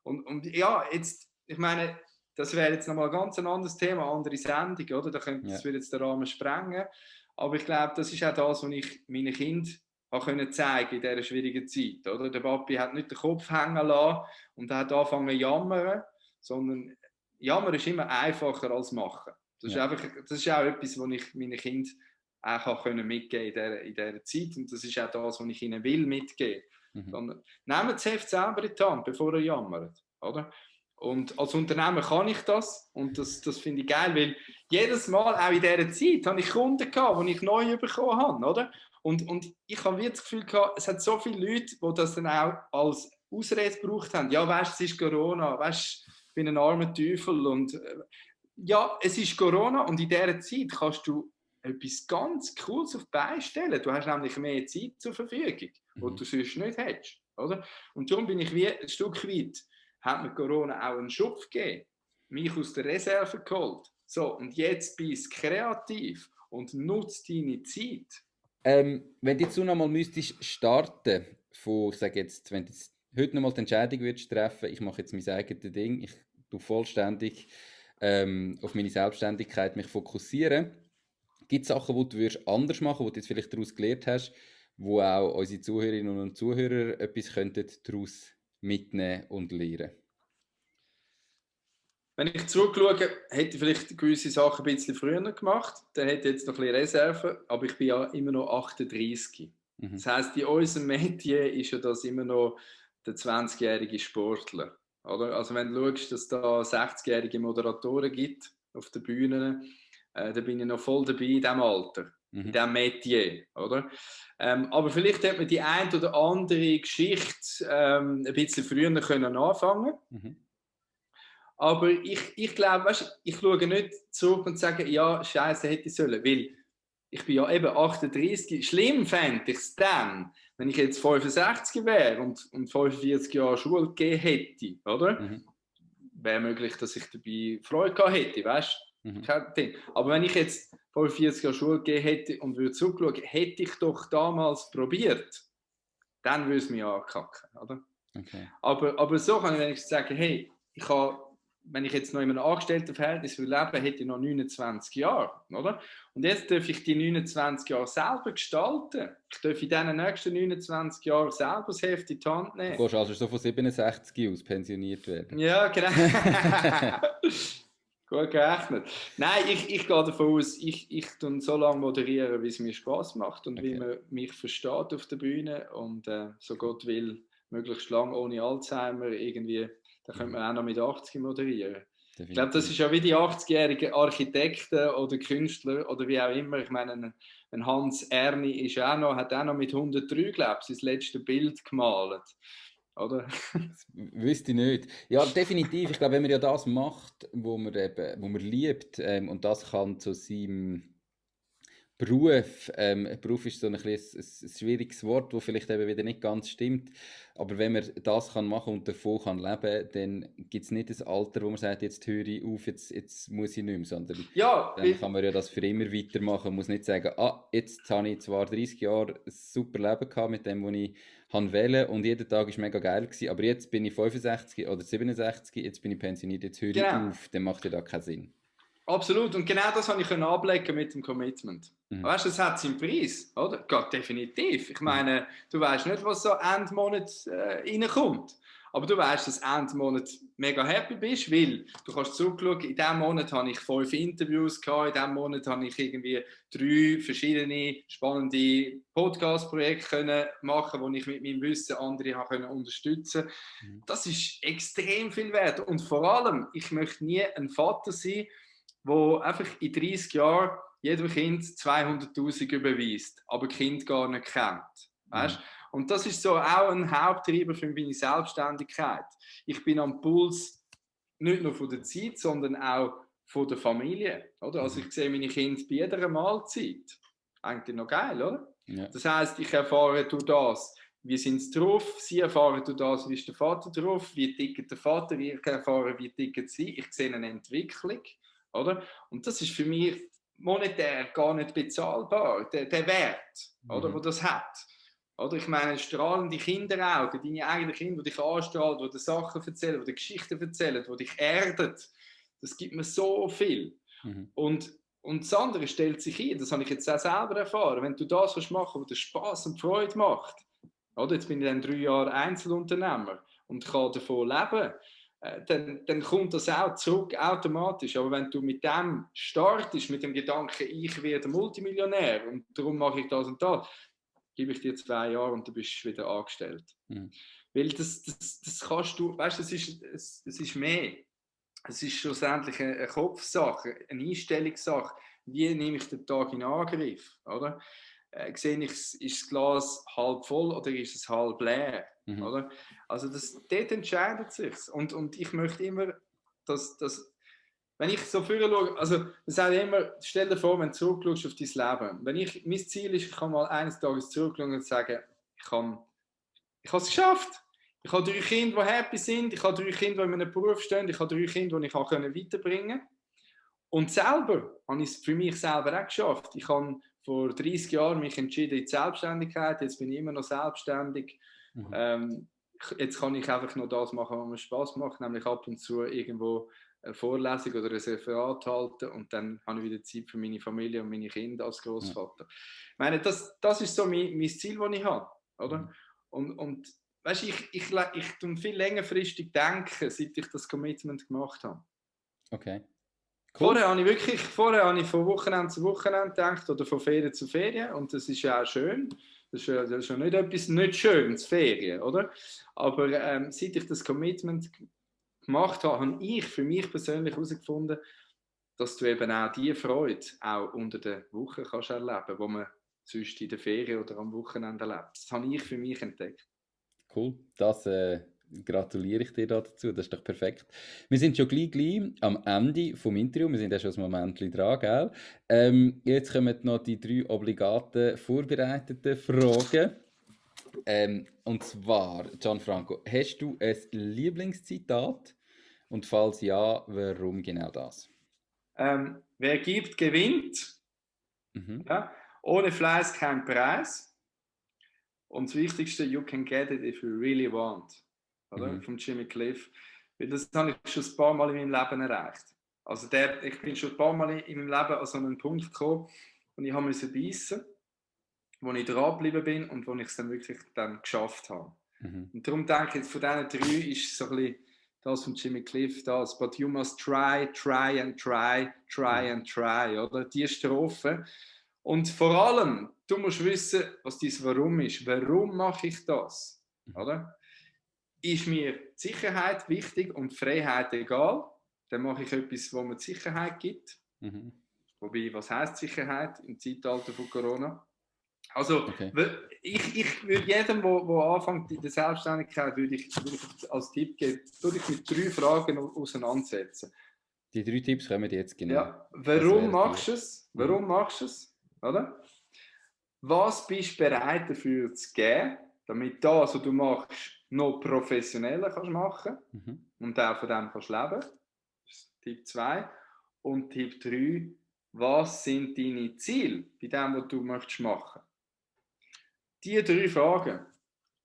A: Und ja, jetzt, ich meine, das wäre jetzt nochmal ein ganz anderes Thema, eine andere Sendung, oder? Das würde jetzt den Rahmen sprengen. Aber ich glaube, das ist auch das, was ich meinen Kindern können zeigen in dieser schwierigen Zeit. Oder? Der Papi hat nicht den Kopf hängen lassen und hat angefangen zu jammern, sondern jammern ist immer einfacher als machen. Das ist auch etwas, was ich meinen Kindern auch mitgeben konnte in dieser Zeit. Und das ist auch das, was ich ihnen will mitgeben. Nehmt das Heft selber in die Hand, bevor ihr jammert. Oder? Und als Unternehmer kann ich das und das finde ich geil, weil jedes Mal, auch in dieser Zeit, habe ich Kunden gehabt, die ich neu bekommen habe. Oder? Und ich habe das Gefühl gehabt, es hat so viele Leute, die das dann auch als Ausrede gebraucht haben. Ja, weißt du, es ist Corona, weißt du, ich bin ein armer Teufel. Und ja, es ist Corona und in dieser Zeit kannst du etwas ganz Cooles auf die Beine stellen. Du hast nämlich mehr Zeit zur Verfügung, die du sonst nicht hättest. Oder? Und darum bin ich wie ein Stück weit, hat mir Corona auch einen Schubs gegeben, mich aus der Reserve geholt. So, und jetzt bist du kreativ und nutzt deine Zeit.
B: Wenn du jetzt noch mal müsstest starten, ich sage jetzt, wenn du jetzt heute noch mal die Entscheidung würdest treffen, ich mache jetzt mein eigenes Ding, ich tue vollständig auf meine Selbstständigkeit mich fokussieren. Gibt es Sachen, die du würdest anders machen, die du jetzt vielleicht daraus gelernt hast, wo auch unsere Zuhörerinnen und Zuhörer etwas könnten daraus mitnehmen und lernen?
A: Wenn ich zurückschaue, hätte ich vielleicht gewisse Sachen ein bisschen früher gemacht. Dann hätte ich jetzt noch ein bisschen Reserve, aber ich bin ja immer noch 38. Das heisst, in unserem Metier ist ja das immer noch der 20-jährige Sportler. Oder? Also wenn du schaust, dass es da 60-jährige Moderatoren gibt auf den Bühnen, da bin ich noch voll dabei in diesem Alter, in diesem Metier. Oder? Aber vielleicht hätte man die eine oder andere Geschichte ein bisschen früher anfangen können. Aber ich glaube, weißt, ich schaue nicht zurück und sage, ja, Scheiße, hätte ich sollen. Weil ich bin ja eben 38. Schlimm fände ich es dann, wenn ich jetzt 65 wäre und 45 Jahre Schule gegeben hätte, oder? Wäre möglich, dass ich dabei Freude gehabt hätte, weißt du? Aber wenn ich jetzt 45 Jahre Schule gegeben hätte und würde zurückschauen, hätte ich doch damals probiert, dann würde es mich ankacken, oder?
B: Okay.
A: Aber so kann ich wenigstens sagen, hey, wenn ich jetzt noch in einem Angestelltenverhältnis leben würde, hätte ich noch 29 Jahre, oder? Und jetzt darf ich die 29 Jahre selber gestalten. Ich darf in diesen nächsten 29 Jahren selber das Heft in die Hand nehmen.
B: Du gehst also so von 67 aus pensioniert werden.
A: Ja, genau. Gut gerechnet. Nein, ich gehe davon aus, ich tue so lange moderieren, wie es mir Spaß macht und wie man mich versteht auf der Bühne und so Gott will, möglichst lange ohne Alzheimer irgendwie. Da könnte man auch noch mit 80 moderieren. Definitiv. Ich glaube, das ist ja wie die 80-jährigen Architekten oder Künstler oder wie auch immer. Ich meine, ein Hans Erni hat auch noch mit 103, glaube ich, sein letztes Bild gemalt. Oder?
B: Das wüsste ich nicht. Ja, definitiv. Ich glaube, wenn man ja das macht, wo man liebt und das kann zu seinem Beruf. Beruf ist so ein schwieriges Wort, das vielleicht eben wieder nicht ganz stimmt. Aber wenn man das kann machen und davon kann leben, dann gibt es nicht das Alter, wo man sagt, jetzt höre ich auf, jetzt muss ich nicht mehr, sondern dann kann man ja das für immer weitermachen. Man muss nicht sagen, jetzt habe ich zwar 30 Jahre ein super Leben gehabt mit dem, was ich wählen und jeder Tag war mega geil gewesen, aber jetzt bin ich 65 oder 67, jetzt bin ich pensioniert, jetzt höre ich auf, dann macht ja da keinen Sinn.
A: Absolut, und genau das habe ich ablegen mit dem Commitment. Weißt du, das hat seinen Preis, oder? Ja, definitiv. Ich meine, du weißt nicht, was so Ende Monat reinkommt. Aber du weißt, dass Ende Monat mega happy bist, weil du kannst zurückschauen, in diesem Monat habe ich 5 Interviews gehabt, in diesem Monat habe ich irgendwie 3 verschiedene spannende Podcast-Projekte machen, wo ich mit meinem Wissen andere habe unterstützen konnte. Das ist extrem viel wert. Und vor allem, ich möchte nie ein Vater sein, der einfach in 30 Jahren jedem Kind 200'000 überweist, aber Kind gar nicht kennt. Weißt? Und das ist so auch ein Haupttreiber für meine Selbstständigkeit. Ich bin am Puls nicht nur von der Zeit, sondern auch von der Familie. Oder? Also ich sehe meine Kinder bei jeder Mahlzeit. Eigentlich noch geil, oder?
B: Ja.
A: Das heisst, ich erfahre durch das, wie sind sie drauf, sie erfahren durch das, wie ist der Vater drauf, wie tickt der Vater, ich erfahre, wie ticken sie, ich sehe eine Entwicklung, oder? Und das ist für mich monetär gar nicht bezahlbar, der Wert, oder, wo das hat. Oder? Ich meine, strahlende Kinderaugen, deine eigenen Kinder, die dich anstrahlen, die dir Sachen erzählen, die dir Geschichten erzählen, die dich erden, das gibt mir so viel. Und das andere stellt sich ein, das habe ich jetzt auch selber erfahren, wenn du das machen was dir Spass und Freude macht, oder? Jetzt bin ich dann 3 Jahre Einzelunternehmer und kann davon leben, dann kommt das auch zurück automatisch. Aber wenn du mit dem startest, mit dem Gedanken, ich werde Multimillionär und darum mache ich das und das, gebe ich dir 2 Jahre und du bist wieder angestellt. Weil das kannst du, weißt du, es ist mehr. Es ist schlussendlich eine Kopfsache, eine Einstellungssache. Wie nehme ich den Tag in Angriff? Oder? Sehe ich, ist das Glas halb voll oder ist es halb leer? Oder? Also dort entscheidet es sich. Und ich möchte immer, dass wenn ich so früher schaue, also das sage ich immer, stell dir vor, wenn du zurückschaust auf dein Leben. Mein Ziel ist, ich kann mal eines Tages zurückschauen und sagen, ich habe es geschafft. Ich habe 3 Kinder, die happy sind. Ich habe 3 Kinder, die in einem Beruf stehen. Ich habe 3 Kinder, die ich weiterbringen kann. Und selber habe ich es für mich selber auch geschafft. Ich habe vor 30 Jahren mich entschieden in die Selbstständigkeit. Jetzt bin ich immer noch selbstständig. Jetzt kann ich einfach nur das machen, was mir Spaß macht, nämlich ab und zu irgendwo eine Vorlesung oder ein Referat halten und dann habe ich wieder Zeit für meine Familie und meine Kinder als Großvater. Ich meine, das ist so mein Ziel, das ich habe. Oder? Und weißt du, ich tue viel längerfristig denken, seit ich das Commitment gemacht habe.
B: Okay. Cool.
A: Vorher habe ich von Wochenende zu Wochenende gedacht oder von Ferien zu Ferien und das ist ja auch schön. Das ist ja nicht etwas nicht Schönes, Ferien, oder? Aber seit ich das Commitment gemacht habe, habe ich für mich persönlich herausgefunden, dass du eben auch diese Freude auch unter der Woche kannst erleben, wo man sonst in der Ferien oder am Wochenende erlebt. Das habe ich für mich entdeckt.
B: Cool, das gratuliere ich dir dazu, das ist doch perfekt. Wir sind schon gleich am Ende vom Interview, wir sind ja schon ein Moment dran, gell? Jetzt kommen noch die 3 obligaten vorbereiteten Fragen. Und zwar, Gianfranco, hast du ein Lieblingszitat? Und falls ja, warum genau das?
A: Wer gibt, gewinnt. Ja? Ohne Fleiß kein Preis. Und das Wichtigste, you can get it if you really want. Oder? Von Jimmy Cliff. Weil das habe ich schon ein paar Mal in meinem Leben erreicht. Also ich bin schon ein paar Mal in meinem Leben an so einen Punkt gekommen, wo ich musste beißen, wo ich dran geblieben bin und wo ich es dann wirklich dann geschafft habe. Und darum denke ich, von diesen 3 ist so ein bisschen das von Jimmy Cliff, das But you must try, try and try, try and try, oder? Die Strophe. Und vor allem, du musst wissen, was dein Warum ist. Warum mache ich das? Oder? Ist mir Sicherheit wichtig und Freiheit egal? Dann mache ich etwas, wo mir Sicherheit gibt. Wobei, was heisst Sicherheit im Zeitalter von Corona? Also, ich würde jedem, der anfängt in der Selbstständigkeit, würde ich als Tipp geben, würde ich mit 3 Fragen auseinandersetzen.
B: Die 3 Tipps kommen jetzt genau.
A: Ja, warum machst du es? Warum machst du es? Oder? Was bist du bereit dafür zu geben, damit das, was du machst, noch professioneller kannst machen und auch von dem kannst leben? Das ist Tipp 2. Und Tipp 3, was sind deine Ziele bei dem, was du möchtest machen? Diese 3 Fragen,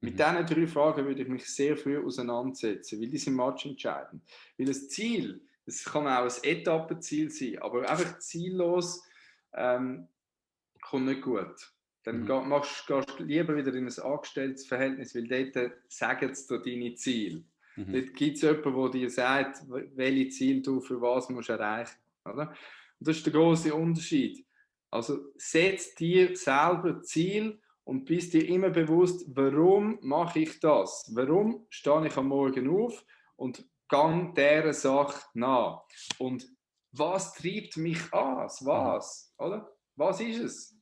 A: mit diesen 3 Fragen würde ich mich sehr früh auseinandersetzen, weil die sind matchentscheidend. Weil das Ziel, das kann auch ein Etappenziel sein, aber einfach ziellos kommt nicht gut. Dann gehst du lieber wieder in ein Angestelltenverhältnis, weil dort sagen sie dir deine Ziele. Dort gibt es jemanden, der dir sagt, welche Ziele du für was musst erreichen musst. Und das ist der grosse Unterschied. Also setz dir selber Ziel und bist dir immer bewusst, warum mache ich das? Warum stehe ich am Morgen auf und gehe dieser Sache nach? Und was treibt mich an? Was? Oder? Was ist es?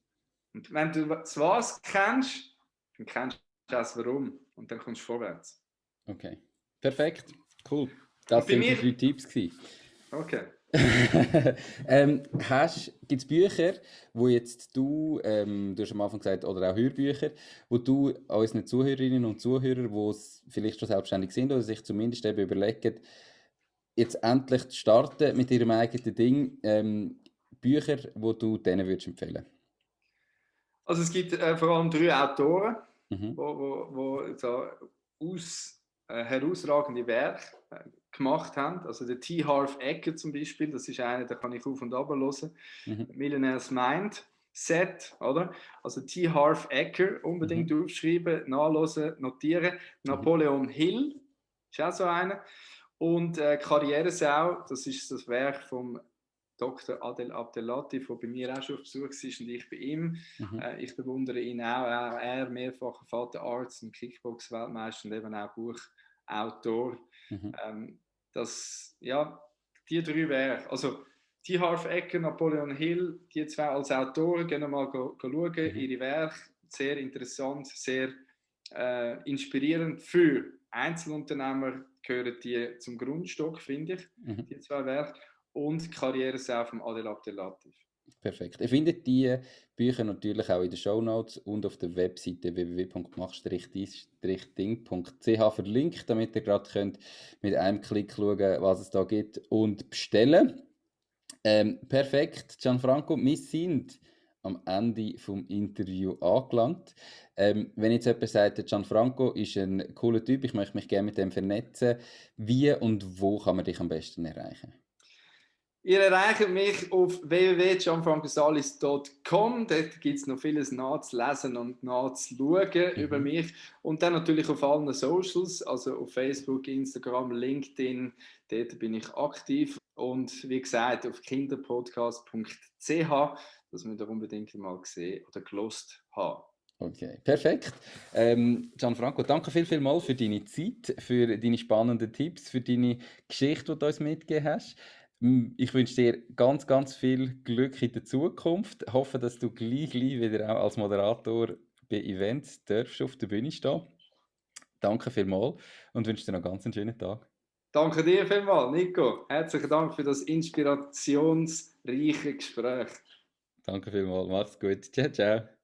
A: Und wenn du das Was kennst, dann kennst du das Warum und dann kommst du vorwärts.
B: Okay, perfekt, cool. Das sind die 3 Tipps gewesen.
A: Okay.
B: Gibt es Bücher, wo jetzt du hast am Anfang gesagt, oder auch Hörbücher, wo du unseren Zuhörerinnen und Zuhörern, die vielleicht schon selbstständig sind oder sich zumindest eben überlegen, jetzt endlich zu starten mit ihrem eigenen Ding, Bücher, wo du denen würdest empfehlen?
A: Also es gibt vor allem 3 Autoren,
B: Mhm.
A: wo so herausragende Werke gemacht haben. Also der T. Harv Eker zum Beispiel, das ist einer, den kann ich auf und ab hören.
B: Mhm.
A: Millionaire's Mind Set, oder? Also T. Harv Eker unbedingt
B: Mhm.
A: aufschreiben, nachlesen, notieren.
B: Mhm.
A: Napoleon Hill ist auch so einer. Und Karrieresau, das ist das Werk vom Dr. Adel Abdelatif, der bei mir auch schon auf Besuch war und ich bei ihm.
B: Mhm.
A: Ich bewundere ihn auch. Er mehrfacher Vaterarzt und Kickbox-Weltmeister und eben auch Buchautor.
B: Mhm.
A: Ja, die 3 Werke. Also, T. Harv Eker, Napoleon Hill, die 2 als Autoren, gehen mal schauen,
B: Mhm.
A: ihre Werke. Sehr interessant, sehr inspirierend für Einzelunternehmer, gehören die zum Grundstock, finde ich,
B: Mhm.
A: die 2 Werke. Und Karrieresau vom Adel Abdelatif.
B: Perfekt. Ihr findet die Bücher natürlich auch in den Shownotes und auf der Webseite www.mach-ding.ch verlinkt, damit ihr gerade könnt mit einem Klick schauen, was es da gibt und bestellen. Perfekt, Gianfranco, wir sind am Ende vom Interview angelangt. Wenn jetzt jemand sagt, der Gianfranco ist ein cooler Typ, ich möchte mich gerne mit dem vernetzen, wie und wo kann man dich am besten erreichen?
A: Ihr erreicht mich auf www.gianfrancosalis.com. Dort gibt es noch vieles nachzulesen und nachzuschauen über
B: Mhm.
A: mich. Und dann natürlich auf allen Socials, also auf Facebook, Instagram, LinkedIn. Dort bin ich aktiv. Und wie gesagt, auf kinderpodcast.ch, dass wir da unbedingt mal gesehen oder gelost haben.
B: Okay, perfekt. Gianfranco, danke viel mal für deine Zeit, für deine spannenden Tipps, für deine Geschichte, die du uns mitgegeben hast. Ich wünsche dir ganz viel Glück in der Zukunft. Hoffe, dass du gleich wieder auch als Moderator bei Events darfst auf der Bühne stehen. Danke vielmals und wünsche dir noch ganz einen schönen Tag.
A: Danke dir vielmals, Nico. Herzlichen Dank für das inspirationsreiche Gespräch.
B: Danke vielmals, mach's gut. Ciao, ciao.